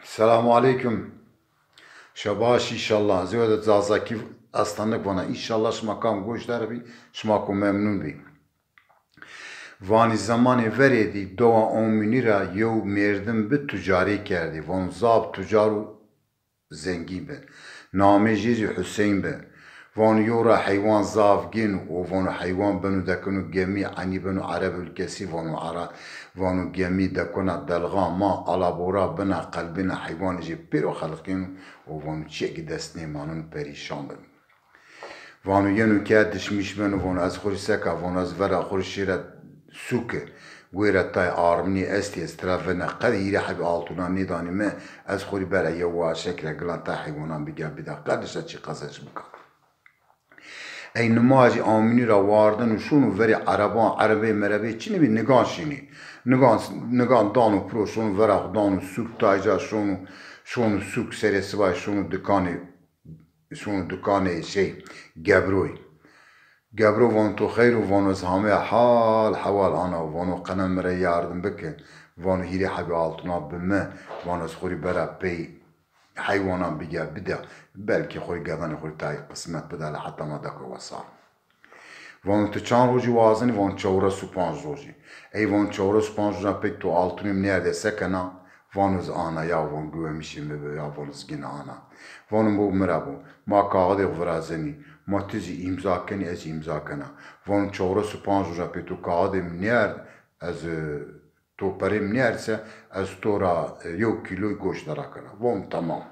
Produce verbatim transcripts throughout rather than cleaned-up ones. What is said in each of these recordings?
Selamu aleykum. Şebaş inşallah. Zewede Zazakî estanik vana. İnşallah şima kam goş der bî, şima ku memnun bî. Vanî zemanê verê dî dowa Omînî ra yew mêrdim bi tucarî kerdî. Von zaf tucar û zengîn bi. Namê jê zî Huseyn bi. Vano yew ra heywan zaf gêno û vano heywan beno dekeno gemî, enî beno Ereb ulkesî, vano Ara-, vano gemî dekona delxa ma, alabora bina, qelbêna heywanê jê pêro xeliqîno û vano çiyekî dest nêmaneno, perîşan beno. Vano yeno ke dişmîş beno, vano ez xo rê seka, vano ez vera xo rê şêra sûke, wêra tay arminî estî, ez tira vena qet hîrê hebî altûnan nêdanî mi, ez xo rê bera yew waşek ra gilan tay heywanan bigîya bida, qet dişa çî qezenc bika. Ey nimajî Omînî ra wardeno şono verê ereban, erebê merebê çinê bî, nigan şînî. Nigan, nigan dano piro, şono vera xo dano sûk, tay ca şono, şono sûk, serê sibay şono dikanê, şono dikanê şey, Gebroyî. Gebro vano to xeyr o? Vano ez hamê hal hewal ana. Vano qena mi ra yardim bike. Vano hîrê hebî altûnan bi mi. Vano ez xo rê bera pey heywanan bigîya bida. Belkî xo rê gedanê xo rê tay qismet bida, la heta ma deko wesar. Vano ti çand rojî wazenî? Vano çewres û panc rojî. Ey vano çewres û panc rojan pey to altûnê mi nêerde se kena? Vano ez ana ya, vano guwemişê mi bi ya, vano ez gina ana. Vano bo mi ra bo. Ma kaxidê xo virazenî. Ma ti zî îmza kenî, ez zî îmza kena. Vano çewres û panc roja pey to kaxidê mi nêerd, ez, e, to perê mi nêerd se, ez to ra, e, yew kîloy goşt dera kena. Vano temam.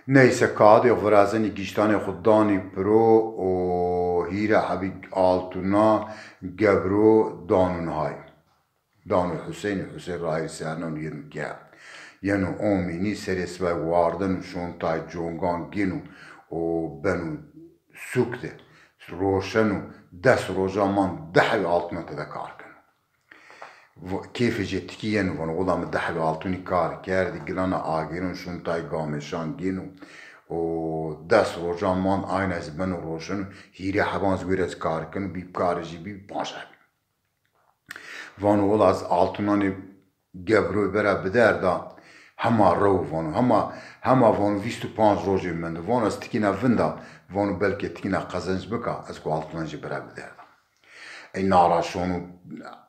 Neyse, kaxidê xo virazenî, giştanê xo danî piro û hîrê hebî altûna Gebro dano nihay. Dano Huseynî, Huseyn rayîr ser nano yeno ke. Yeno Omînî, serê sibay wardeno şono tay congan gêno û beno sûk de. Roşeno, des rojan man di hebî altûna tede kar keno. V-, keyfê jê tikî yeno, vano wila mi di hebî altûnî kar kerdî, gilana agêreno şono tay gameşan gêno û des rojan man ayna ez beno roşeno, hîrê heban ez wêra ez kar keno, bî karê jê bî panc hebî. Vano wila ez altûnanê Gebroyî bera biderda, hema rew vano, hema, hema vano vîst û panc rojê mendo. Vano ez tikîna vinda, vano belkê tikîna qezenc bika, ez ku altûnan jî bera biderda. Ey nara şono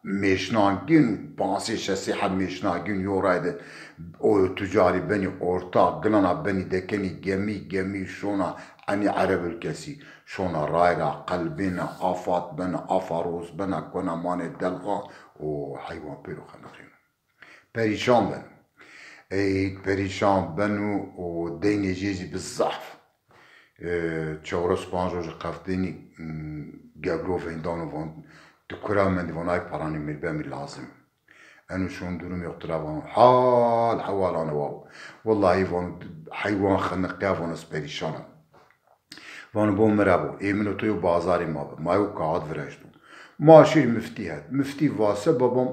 mêşnan gîn, pansê şesê heb mêşna gîn, yo ray de o tucarî benî ortaq, gilana benî dekenî gemî, gemî şona enî Ereb ulkesî. Şona ray ra qelbêne, afat bene, afaroz bene, kona manê delxa û heywan pêro xeniqîno. Perîşan beno. Ey perîşan beno û deynê jê zî bi zaf. E, çewres panc rojî qefdênî, m, Gebro veyndano van, ti kura mendî? Van ay paranê mi rê bemî lazim. Eno şon durumê xo tira vano. Hal hewal ana waw. Wellahî vano heywan xeniqîya, vano ez perîşan a. Vano bo mi ra bo, ê min û to yew bazarê ma bi, ma yew kaxid viraşto. Ma şêrî miftî het. Miftî va se babam,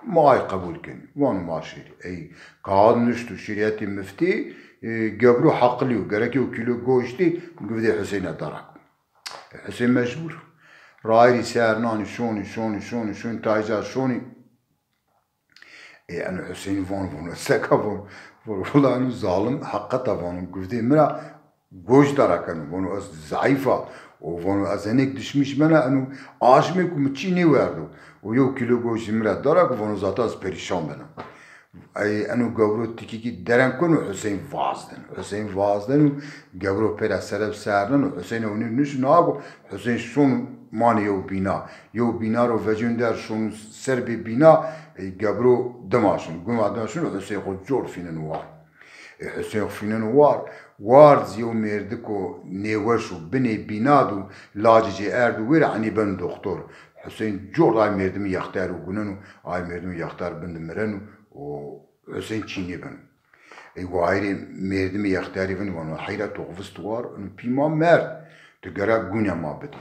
ma ay qebul kenî. Vano ma şêrî. Ey kaxid nuşto, şêrî hetê miftî, e, Gebro heqilî yo, gerek yew kîlo goştî guvdê Huseyne dara ko. E, Huseyn mecbur. Rayîrî ser nanî, şonî, şonî, şonî, şonî, tay ca şonî. Ê, eno Huseynî vano, vano seka vano, vano wila eno zalim heqeta vano, guvdê mi ra goşt dara keno, vano ez zayîf a, û vano ez henêk dişmîş bena, eno aşmê ku mi çî nêwerdo, û yew kîlo goştî mi ra dara ku vano zaten ez perîşan bena. Ey, eno Gebro tikîkî dereng keno, Huseyn vazdeno. Huseyn vazdeno, Gebro pêra sere bi ser neno, Huseyn ewnî nişto, na ku Huseyn şono manê yew bîna. Yew bîna ro vecên der şono ser bê bîna, e, Gebro dima şono. Guma dima şono, Huseyn xo cor fîneno war. E, Huseyn xo fîneno war. Ward zî yew mêrdiko nêweş o, binê bîna do, lacê ci erdo wêre, enî beno doxtor. Huseyn cor ay mêrdimî yextiyar o guneno, ay mêrdimî yextiyar bin de mireno û Huseyn çî nêbeno. Ey wayîrê mêrdimê yextiyarî vînî vano, heyra to xo vist war, ino pî ma merd. Tu gera gûne ma bidî.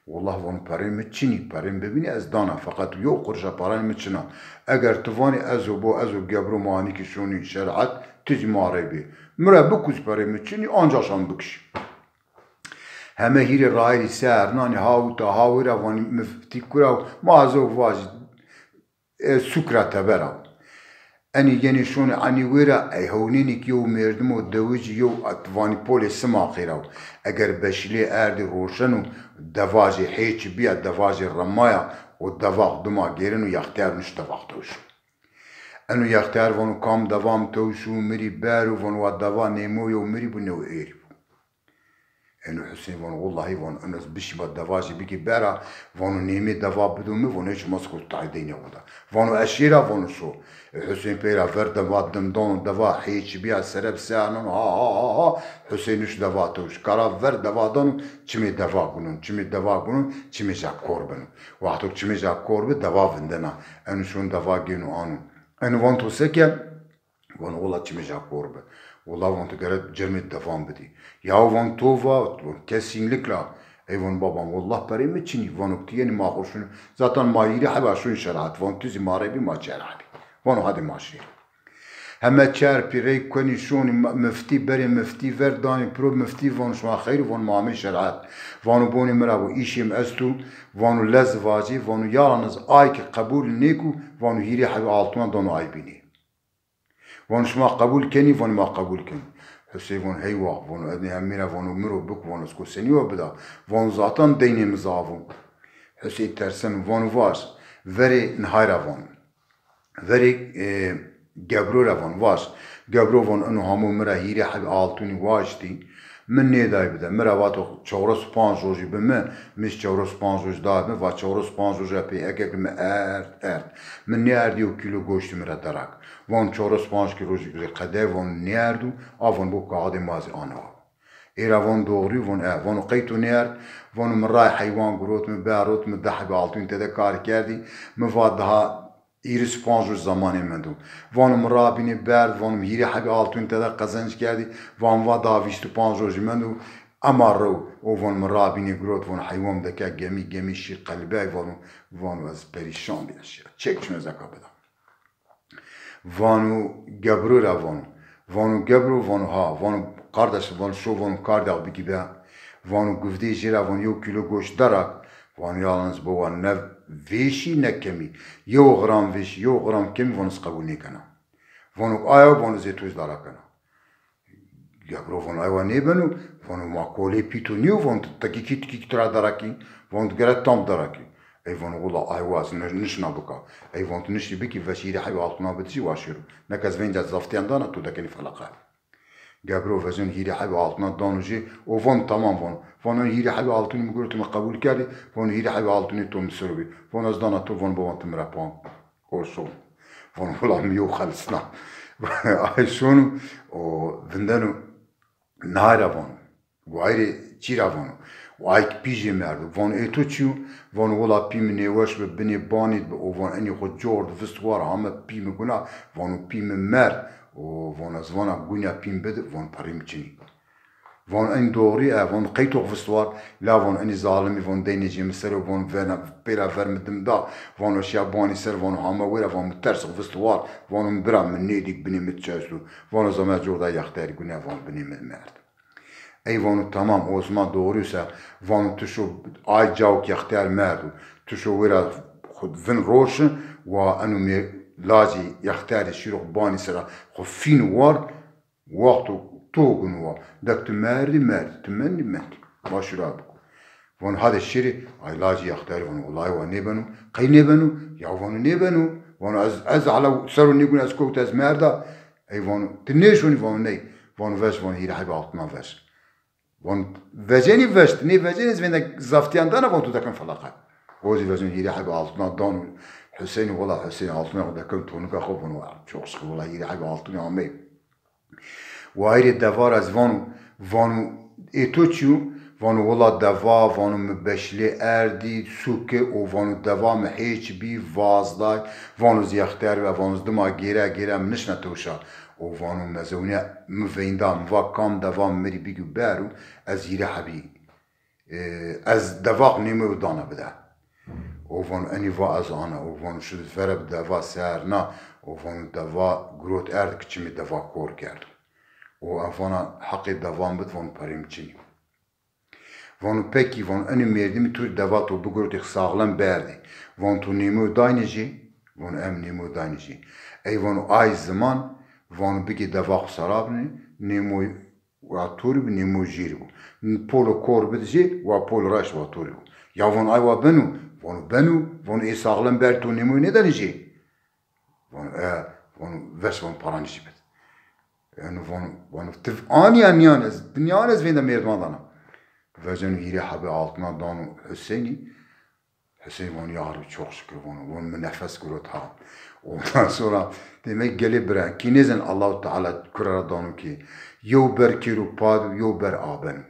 Wallah vano, perê mi çinî, perê mi bibînî ez dana, feqet yew qurişa paranê mi çin a. Eger tu vanî ez o bo, ez o Gebro ma anîkî şonî şerîet, ti zî ma rey bê. Mi ra bikuz, perê mi çinî, ancax şan bikişî. Heme hîrê rayîrî ser nanî, ha wita ha wira vanî, miftî kura, ma ez o vajî. E, sûk ra teber a. Enî yenî şonî enî wêra, ey hewnênî ki yew mêrdimo dewicî yew at vanî polê sima qîra o. Eger beşîlê erdî roşeno, devajê hêçî bîya, devajê remaya, o devax dima gêreno, yextiyar nuş devax tewşo. Eno yextiyar vano kam deva mi tewşo, mi rî bero, vano wa deva nêmo yew mi rî bo, new êrî bo. Eno Husên vano, wellahî vano, eno ez bişîma devajî bikî bera, vano nêmê deva bido mi, vano hêç ma siko tay deynê xo da. Vano ez şêra, vano şo. E, Husên peyra ver deva dim dano, deva hêçî bîya, sere bi se anan, ha, ha, ha, ha. Husên nuş deva tewş. Kara ver deva dano, çimê deva gunon, çimê deva gunon, çimê ja kor beno. Wexto çimê ja kor bi, deva vindena. Eno şon deva gêno ano. Eno van to seke? Vano wela çimê ja kor bi. Wela van to gere cermê devan bidî. Yaw van to va, van kesinlikle. Ey van babam, wallah perê mi çinî. Vano ti yenî ma xo şûn. Zaten ma hîrê heba şûn şerhat. Van tu zî ma rê bî ma çer hebî. Vano hadi ma şêrî. Heme çer pî rey kenî şonî ma-, miftî berê miftî ver danî piro miftî vano şima xeyr, vano ma amê şerhat. Vano bonî mi ra bo îşê mi esto, vano lez vacî, vano yalniz ay ki qebul nêko, vano hîrê hebî altuna dano ay bînî. Vano şima qebul kenî? Vano ma qebul kenî. Husey vano hey wax, vano ez nê hemî ra vano mi ro bik, vano ez ko senî we bida? Vano zaten deynê mi zaf o. Husey terseno, vano vaj, verê nihay ra vano. Verê, e, Gebro ra vano, vaj. Gebro vano ino hamo mi ra hîrê heb altûnî waştî. Mi nêday bide. Mi ra vato çewres û panc rojî bi mi, mi zî çewres û panc roj da mi, va çewres û panc roja pey eke ki mi erd, erd. Mi nêerdî yew kîlo goştî mi ra derak. Van çewres û panc kî rojî rê qedey van nêerdo, a van bo kaxidê ma zî ana. Ê ra van doğrî, van e. Vano qey to nêerd? Vano mi ray heywan girot, mi berot, mi di hebî altûn tede kar kerdî. Mi va daha Hîris panc roj zemanê mendo. Vano mi rabînê berd, vano mi hîrê hebî altûn tede qezenc kerdî, van va da vîst û panc rojî mendo, ema rew. O vano mi rabînê girot, vano heywan deke gemî, gemî şî qelibey, vano, vano ez perîşan bîya şîya. Çek çim ez eka bida. Vano Gebro ra vano. Vano Gebro, vano ha, vano kardeş, vano şo, vano kardex bikî be. Vano guvdê jê ra, vano yew kîlo goşt derak. Vano yalniz bo wa ne vêşî ne kemî. Yew gram vêşî, yew gram kemî, vano ez qebul nêkena. Vano aya, vano zê to zî dara kena. Gebro vano ay wa nêbeno, vano ma kolê pî to nîyo, vano ti tekî kî tikî kî tira derakî, vano ti gere tam derakî. Ey vano wila ay wa ez nişna bika. Ey vano ti niştî bikî, veş hîrê hebî altûna bidijî wa şêro. Neke ez vênca zaftîyan dana to dekenî feleqe. Gebro vezeno hîrê hebî altûna dano jê, o vano tamam vano. Vano hîrê hebî altûnî mi girot mi qebul kerdî, vano hîrê hebî altûnî to mi ser o bî. Vano ez dana to, vano bo van ti mi ra pan. O şo. Vano wila mi yew xelisna. Ay şono, o vindeno, nay ra vano. Wayirê çî ra vano. Ay ki pî jê merdo. Vano ê to çi yo? Vano wila pî mi nêweş bi, binê banî bi. O vano enî xo cor di vist war, hame pî mi guna. Vano pî mi merd. O vano ez vana gunya pî mi bidi. Vano perê mi çinî. Vano enî doğrî e? Vano qey to vist war? La vano enî zalimî, vano deynê jê mi ser o, vano vena, pêra ver mi dim da, vano şiya banî ser, vano hame wêra, vano mi ters vist war, vano mi bira mi nêdîk binê mi çi esto, vano zame cor da yextiyarî gune, vano binê mi merd. Ey vano tamam, o zima doğrî se, vano tu şo ay caw ki yextiyar merdo, tu şo wêra xo vin roşi, wa eno mi lacî yextiyarî şîro xo banî sera xo fîn war, Wexto to guno wa. Dek ti merdî, merdî. Ti mendî, mendî. Va şira biko. Vano hadi şirî, ay lacî yextiyarî vano, wulay wa nêbeno. Qey nêbeno? Ya vano nêbeno. Vano ez, ez hela ser o nêguno ez kewta ez merda. Ey vano, ti nêşonî? Vano ney. Vano veş, vano hîrê hebî altûna veş. Vano vecenî veş, ti nêvecenî ez vênde zaftîyan dana, vano to dekin feleqe. O zî vezeno hîrê hebî altûna dano Huseyni, wela Huseyni altûna xo dekin tonika xo, vano çok şikir, wela hîrê hebî altûnî amey. Wayirê deva ra ez vano, vano ê to çi yo? Vano wela deva, vano mi beşlê erdî, suke, o vano deva mi hêç bî, vazday, vano ez yextiyar ve, vano ez dima gêre gêre mi nişna tewşa. O vano mi zewne mi veynda, mi va kam deva mi rî bigî bero, ez hîrê hebî. E, ez devax nêmê û dana bide. O vano enî va ez ana. O vano şi vere bi deva ser na. O vano deva girot erd ki çimê deva kor kerdo. O e vana heqê devan bid, vano perê mi çinî. Vano pekî, vano enî mêrdimî to rê deva to bigirotê saxlem berdê. Vano to nêmê û daynê jê? Vano em nêmê û daynê jê. Ey vano ay ziman, vano bikê deva xo sera binê, nêmoy wa torî bo, nêmoy jêrî bo. Polo kor bid jê, wa polo raşt wa torî bo. Ya vano ay wa beno, vano beno, vano ê saxlem ber to nêmoy nêdanê jê. Vano e, vano ves, vano paranê jê bid. Yanî vano, vano ti anî ya nîyan, ez nîyan ez vênde merdiman dana. Veceno hîrê hebê altına dano Hüseyinî. Hüseyin vano ya Rabbi çok şükür vano, vano mi nefes girot ha. Ondan sonra demek gelê bira kî nêzan Allahu Teala kura ra dano kî yew ber kêro pa di, yew ber a beno.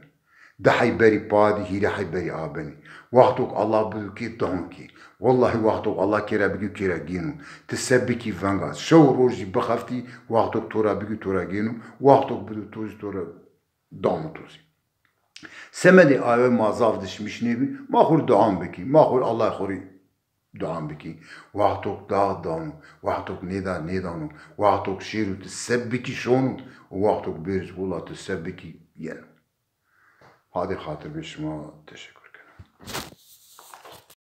Di hey berî pa di, hîrê hey berî a benî. Wexto ke Allah bido kê dano kî. Wellahî wexto ke Allah kê ra bigî kê ra gêno. Ti se bikî venga. Şew rojî bixeftî, wexto ke to ra bigî to ra gêno. Wexto ke bido to zî to ra dano to zî. Semedê awe ma zaf dişmiş nêbî, ma xwu rê duan bikî, ma xwu rê Allah xwu rê duan bikî. Wexto ke da dano, wexto ke nêda nêdano, wexto ke şêro ti se bikî şono û wexto ke bêro zî wila ti se bikî yeno. Hadê xatir bê şima, teşekkür.